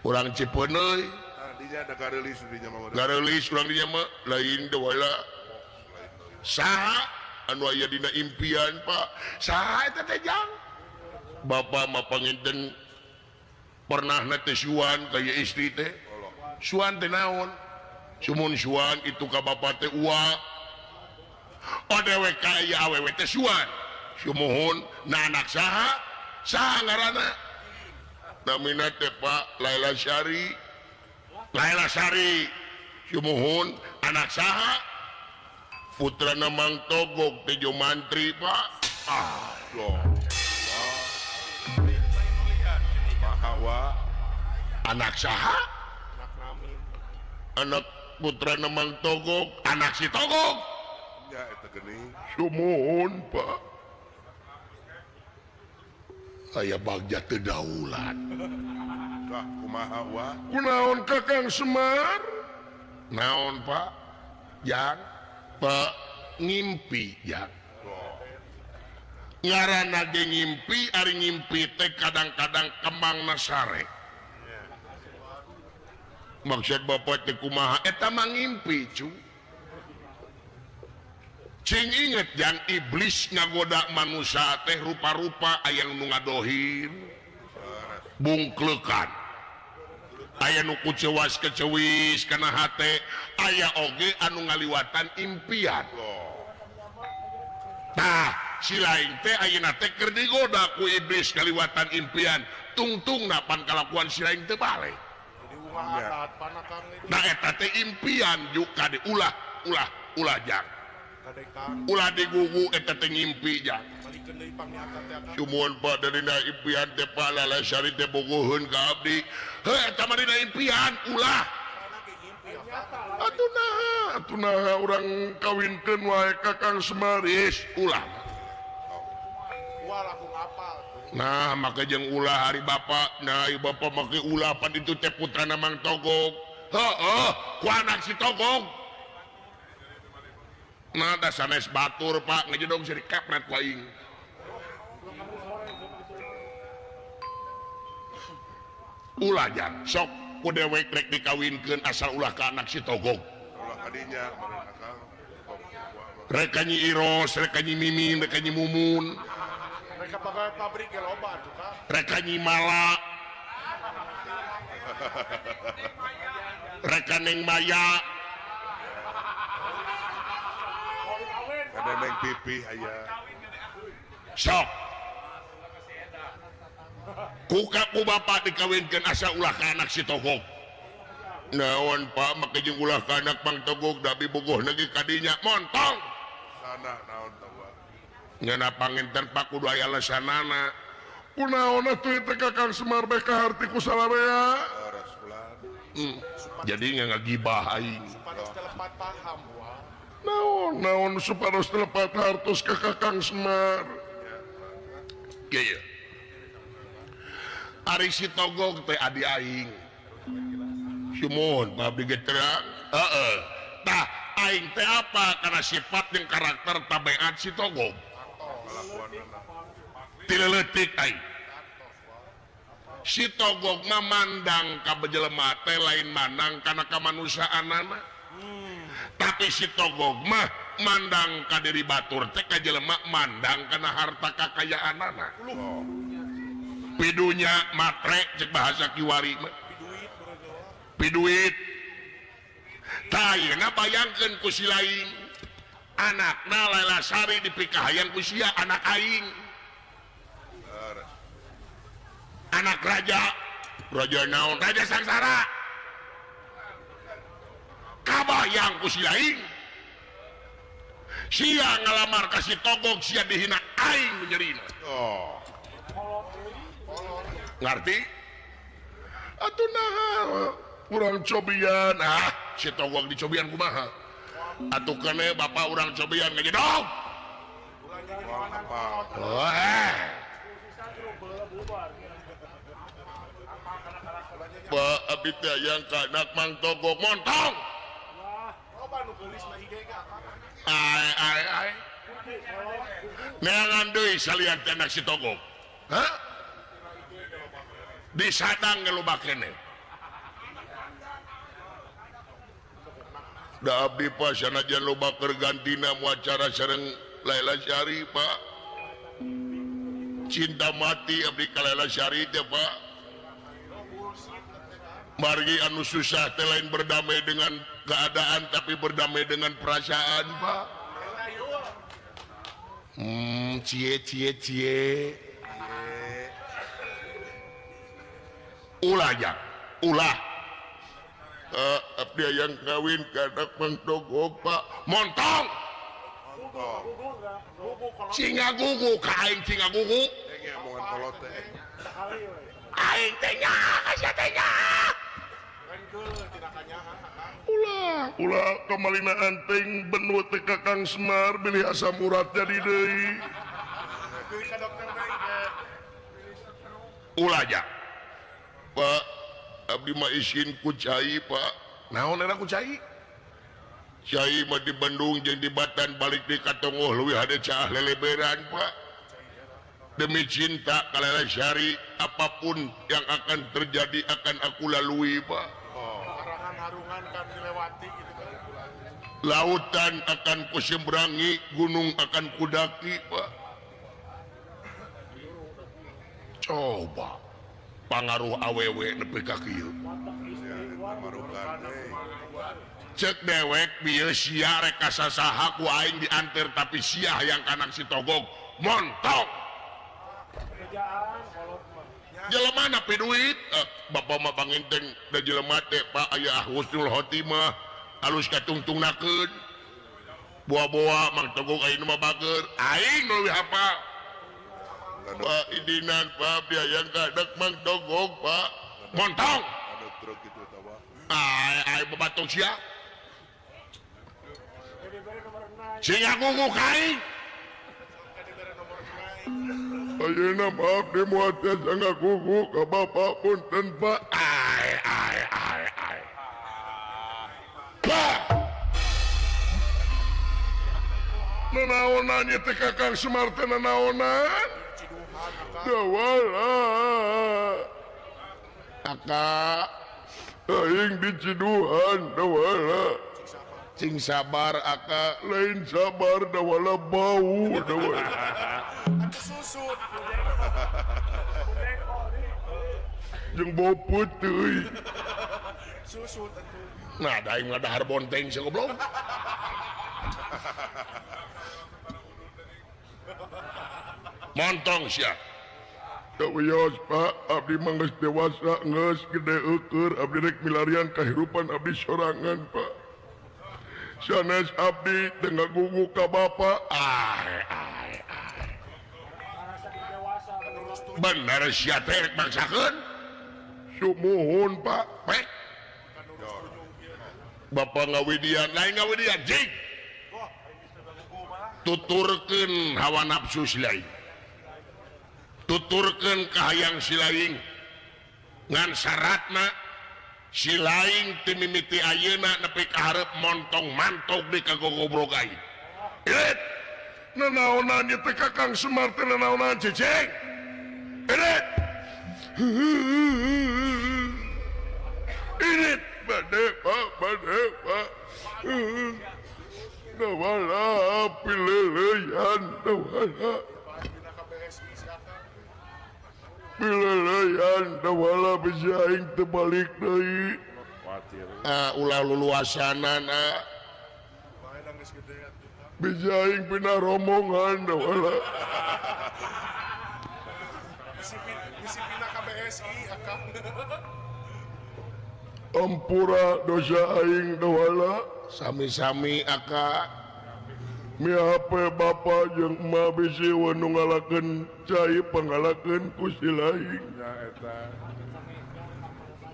Urang Cipeuneuy. Ah dinya ada gareulis dinya mah. Gareulis urang dinya mah lain deui lah. Saha anu aya dina impian Pak? Saha eta teh jang? Bapak mah panginten pernah na teh suan ka ieu istri teh. Suan teh naon? Sumun suan itu ka bapak teh ua. Oh dewek ka ieu awewe teh suan. Sumuhun na anak saha? Saha ngaranna? Namina teh Pak Laila Sari. Laila Sari. Sumuhun anak saha? Putrana Mang Togog Tejo Mantri Pak. Ah, loh. Mahawa. Anak saha? Anak putrana Mang Togog, anak si Togog. Ya eta geuning. Sumuhun Pak. Aya bagja teu daulat. Tah kumaha wa? Kunaon Kakang Semar? Naon Pak? Jang Pak ngimpi jang. Ngaranna ge ngimpi, ari ngimpi teh kadang-kadang kembangna sare. Maksud bapak teh kumaha? Eta mah ngimpi cu. Cing inget jang iblis ngagoda manusia teh rupa-rupa aya nu ngadohir bungklekan, aya nu kucewas kecewis kana hate, aya oge anu ngaliwatan impian. Tah si lain teh ayeuna teh keur digoda ku iblis ngaliwatan impian, tungtungna pan kalakuan si lain teh balik. Nah eta teh impian juga diulah ulah ulah jang. Ulah digugu eta teh ngimpi jang. Sumuhun Pak darina impian teh Pak Laila Sari teh bogoheun ka abdi. Heuh eta mah dina impian ulah. Atuh naha urang kawinkeun wae Kakang Semar. Is ulah. Nah make jeung ulah hari bapak. Nah ieu bapak make ulah pan itu teh putrana Mang Togog. Heueuh ku anak si Togog. Nah da sanes batur Pak ngejedog seri kepret ku aing. Ulah jang sok ku dewek rek dikawinkeun asal ulah ka anak si Togog. Ulah kadinya Rek ka Nyi Iros, rek ka Nyi Mimin, rek ka Nyi Mumun. Rek ka pegawai pabrik ge loba atuh Kang. Rek ka Nyi Mala. Rek ka Neng Maya. Ada neng pipi aya. Sok. Kuka ku bapak dikawinkeun asa ulah ka anak si Togog. Naon Pak make jeung ulah ka anak Mang Togog da bogohna ge kadinya montong. Sana naon teh wa. Ngeuna panginten Pak kudu aya alesanana. Kunaon atuh teh Kakang Semar beh kaharti ku salarea? Jadi ngagibah aing. Supados telepat paham wa. Naon naon supados telepat hartos ka Kakang Semar. Kieu. Ari si Togog teh adi aing. Sumuhun Pak abdi ge terang. Heeh. Tah aing teh apa karena sifat jeung karakter tabeat si Togog. Ti leutik aing. Si Togog mah mandang ka jelema teh lain mandang kana kamanusiaanana. Tapi si Togog mah mandang ka diri batur teh ka jelema mandang kana harta kakayaanana. Pidunya matre cek bahasa kiwari mah. Piduit. Tah ayeuna bayangkeun ku si lain. Anakna Laila Sari dipikahayang ku sia anak aing. Anak raja, raja naon? Raja sangsara. Kabayang ku si lain. Sia ngalamar ka si Togog, sia dihina aing menyerina. Oh. Ngerti? Atuh naha urang cobian, ah si Togog dicobian kumaha? Atuh kene bapak urang cobian ngedog. Wah. Pak abdi teh hayang ka anak Mang Togog montong. Ai ai ai. Neangan deui salian teh anak si Togog. Hah? Disadang ge loba keneh. Da abdi Pak sanajan loba keur gantina muacara sareng Laila Sari Pak. Cinta mati abdi ka Laila Sari teh Pak. Margi anu susah teh lain berdamai dengan keadaan tapi berdamai dengan perasaan Pak. Cie cie cie. Ulah ya, ulah. Abdi hayang kawin ka anak Mang Togog Pak. Montong. Cinga gugu ka aing cinga gugu. Aing teh nyaah sia teh nyaah. Ulah, ulah kamalina anteng benua teh ka Kang Semar bilih asam urat jadi deui. Ulah ja. Pak, abdi mah isin ku cai, Pak. Naon era ku cai? Cai mah di Bandung jeung di Batan balik di Katongoh leuwih hade caah leleberan, Pak. Demi cinta ka Laila Sari, apapun yang akan terjadi akan aku lalui, Pak. Harangan-harungan kan dilewati gitu kan. Lautan akan kuseberangi, gunung akan kudaki, Pak. Coba pangaruh awewe nepi ka kieu. Cek dewek bieu sia rek kasasaha ku aing dianter tapi sia hayang ka anak si Togog montok. Jelema na duit, bapak mah pangenteng da jelema teh Pak aya husnul khotimah alus katungtungnakeun. Boa-boa Mang Togog ayeuna mah bager, aing nu leuwih hafal. Pak idinan Pak biayang ka anak Mang Togog Pak. Montong. Ai ai babatong sia. Singa gugu ka aing. Ayeuna maaf di muat teh gugu ka bapak punten Pak. Ai ai ai ai. Pak. Nanaonan ieu teh ka Kang Semar teh nanaonan? Dawala. Aka aing diciduhan dawala. Cing sabar aka lain sabar dawala bau dawala. Susut. Jeung bau putih. Susut atuh. Nah, da aing mah dahar bonteng sia goblok. Montong sia. Wios Pak, abdi mah geus dewasa, geus gede eueur, abdi rek milarian kahirupan abdi sorangan Pak. Sanes abdi teu ngagugu ka bapa. Ai ai ai. Bener sia teh rek maksakeun? Sumuhun Pak, pek. Bapak ngawidian, lain ngawidian jig. Tuturkeun hawa nafsu si lain. Tuturkeun kahayang si lain. Ngan syaratna Si lain ti mimiti ayeuna nepi ka hareup montong mantog di kagogobrog aing. Irit. Nanaonan ieu teh Kakang Semar teh nanaonan cicing. Irit. Irit bade Pak, bade Pak. Nawala pileleyan nawala. Pileleyan nawala bisa aing teu balik deui. Ulah luluasanan Bisa aing pindah rombongan nawala. Bisi pindah ka BSI akang. Ampura dosa aing nawala. Sami-sami aka. Mi HP bapa jeung emak bisi nu ngalakeun cai pangalakeun ku si laing.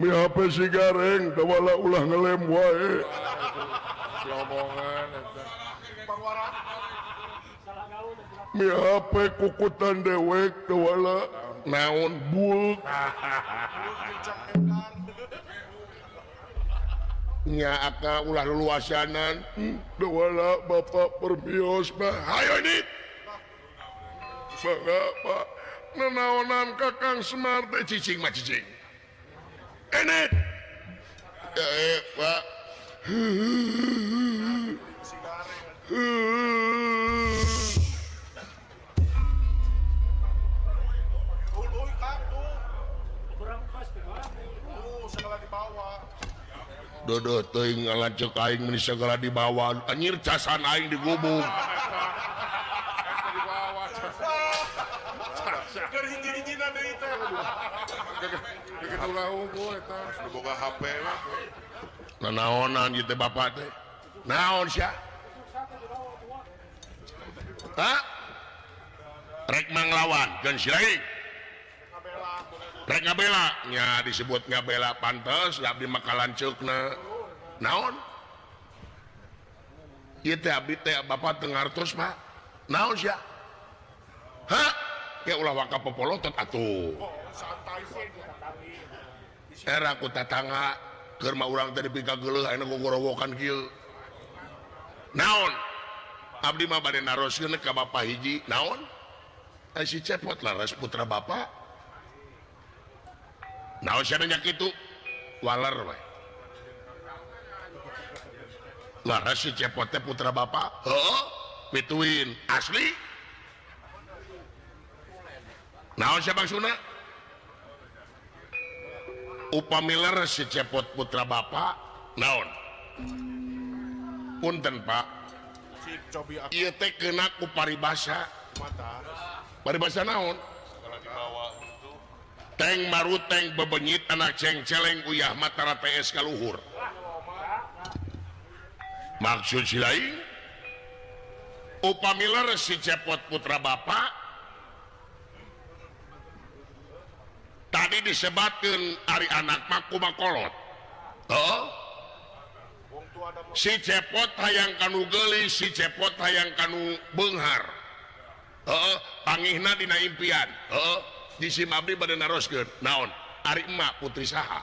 Mi HP si gareng dawala ulah ngelem wae. Lomongan eta. Mi HP kukutan dewek dawala naon buuk. Nya aka ulah luluasanan. Dawala bapak permios mah. Hayo ini. Mangga Pak. Nanaonan Kakang Semar teh cicing mah cicing. Enet. Pak. Dodo teuing ngalancek aing meni segala dibawa anjir casan aing digubug. Keur hiji-hijina deui teh. Ulah unggul eta. Boga HP we. Nanaonan ieu teh bapak teh. Naon sia? Hah? Rek manglawan geun si laing. Rek ngabela nya disebut ngabela pantes abdi mah kalanceukna. Naon? Ieu teh abdi teh bapak teu ngartos Pak. Naon sia? Hah? Ya ulah waka popolotot atuh. Era ku tatangga keur mah urang teh dipikageuleuh ayeuna gogorowokan kieu. Naon? Abdi mah bade naroskeun ka bapak hiji. Naon? Ai si Cepot laras putra bapak. Naon sia nanya kitu? Waler we. Laras si Cepot teh putra bapak? Heuh, pituin asli. Naon sia maksudna? Upami leres si Cepot putra bapak, naon? Punten Pak. Ieu teh keuna ku paribasa. Paribasa naon? Teng maruteng bebenyit anak cengceleng uyah matara PS kaluhur. Maksud si lain, upami leres si Cepot putra bapak, tadi disebatkeun ari anak mah kumakolot. Heuh? Si Cepot hayang kanu geulis, si Cepot hayang kanu beunghar. Heuh, pangihna dina impian. Heuh, di sim abdi bade naroskeun. Naon? Ari emak putri saha?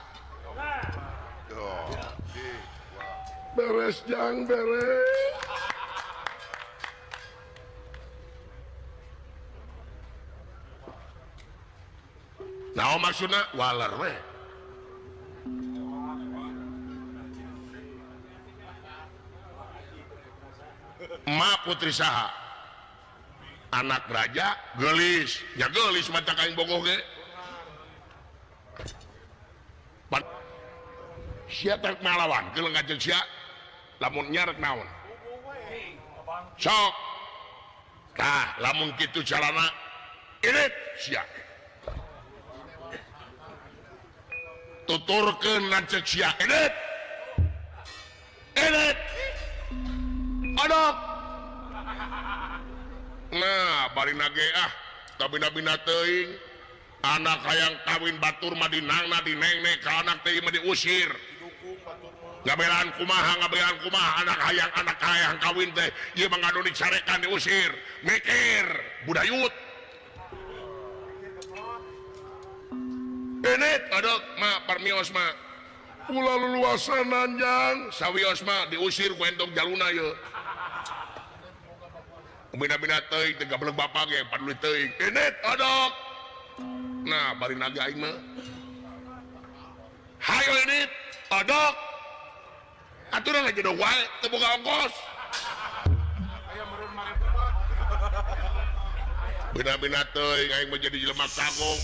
Beres jang beres. Naon maksudna? Waler we. Emak putri saha? Anak raja geulis. Ya geulis mata kaing bogoh ge. Sia teh malawan geuleuh ngajeng sia. Lamun nya rek naon? Sok. Tah, lamun kitu carana irit sia. Tuturkeun lanceuk sia irit. Irit. Odok. Nah, barina ge ah, tabina-bina teuing. Anak hayang kawin batur mah dinangna dinengnek ka anak teh mah diusir. Ngabelaan kumaha anak hayang kawin teh ieu mah ngadu dicarekan diusir. Mikir budayut. Irit odok mah permios mah. Ulah luluasan anjang sawios mah diusir ku entong jaluna ye. Bina-bina teuing teu gablek bapak ge paduli teuing. Indit odok. Nah, bari naga aing mah. Hayo indit odok. Aturan aja dong wae teu boga ongkos. Bina-bina teuing aing mah jadi jelema kagok.